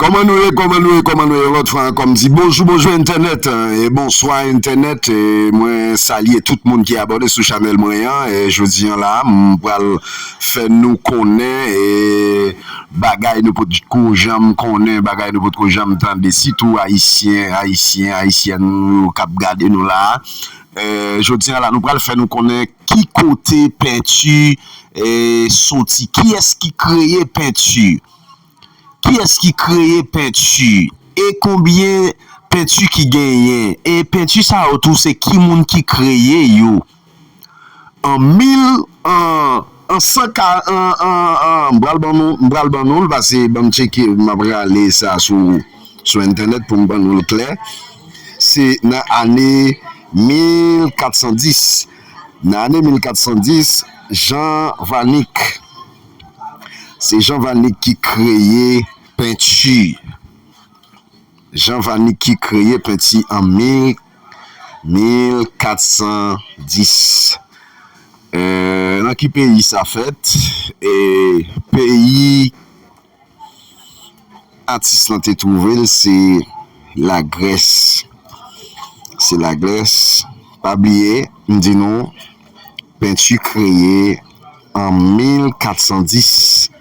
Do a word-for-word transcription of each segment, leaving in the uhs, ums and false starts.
Kòman nou ye, kòman nou ye, kòman nou ye? Yon lòt fwa ankò, m di bonjou, bonjou entènèt, e bonswa entènèt. E mwen salye tout moun ki abòne sou chanèl mwen an. E jodi an la, m pral fè nou konnen e bagay nou potko janm konnen, bagay nou potko janm tande, sitou ayisyen, ayisyen, ayisyèn nou k ap gade nou la. E jodi an la, nou pral fè nou konnen ki kote penti e soti, kiyès ki kreye penti. Kiyès ki kreye penti? E konbyen penti ki genyen? E penti sa yo tou, se ki moun ki kreye yo? An mil, an, an san ka, an, an, an, m pral ban nou, m pral ban nou l, pase ban m tcheke, m ap rale sa sou, sou entènèt pou m ban nou l klè. Se nan ane mil kat san dis. Nan ane mil kat san dis, Jean Vanik, se Jean Vanik ki kreye penti. Jean Vanik ki kreye penti an mil, mil kat san dis. E, nan ki peyi sa fèt? E, peyi atis lan te twouve l, se Lagrès. Se Lagrès. Pa bliye, m di nou, penti kreye an mil kat san dis.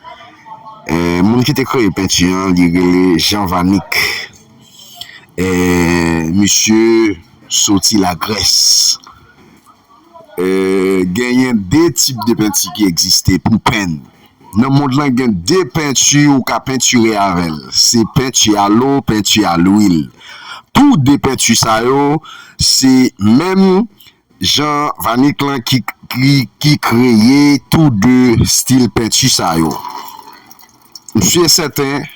E, moun ki te kreye penti an, li rele Jean Vanik. E, misye soti Lagrès. E, genyen de tip de penti ki egziste pou penn. Nan mond lan, gen de penti ou ka pentire avè l. Se penti a lo, penti a lwil. Tou de penti sa yo, se menm Jean Vanik lan ki, ki, ki kreye tou de stil penti sa yo. M si e sèten,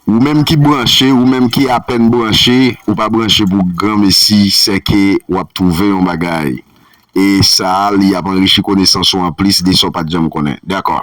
ou menm ki branche, ou menm ki apèn branche, ou pa branche pou granmesi, sèke w ap twouve yon bagay. E sa a, li ap anrichi konesans ou anplis de sa w pa t janm konnen. Dakò.